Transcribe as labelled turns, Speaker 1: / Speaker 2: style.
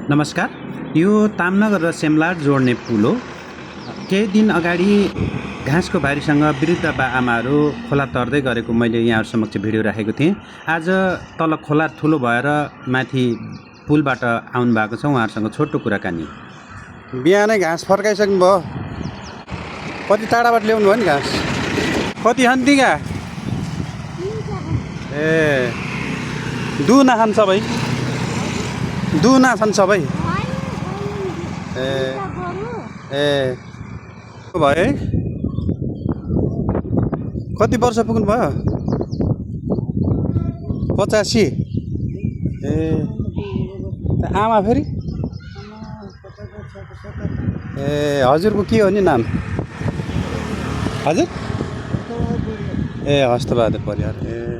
Speaker 1: नमस्कार। यो तामनगर र सेमलार जोड्ने पुल हो। केही दिन अगाडि घाँसको बारीसँग वृद्ध बा आमाहरू खोला तर्दै गरेको मैले यहाँहरू समक्ष भिडियो राखेको थिएँ। आज तल खोला ठुलो भएर माथि पुलबाट आउनु भएको छ। उहाँहरूसँग छोटो कुराकानी।
Speaker 2: बिहानै घाँस फर्काइसक्नु भयो। कति टाढाबाट ल्याउनु भयो नि घाँस? कति हन्तिगा? ए दुना खान्छ सबै? दुना छन् सबै? ए ए भयो है? कति वर्ष पुग्नु भयो? 85? ए आमा फेरि? ए हजुरको के हो नि नाम? हजुर? ए हस्तबहादुर परियार। ए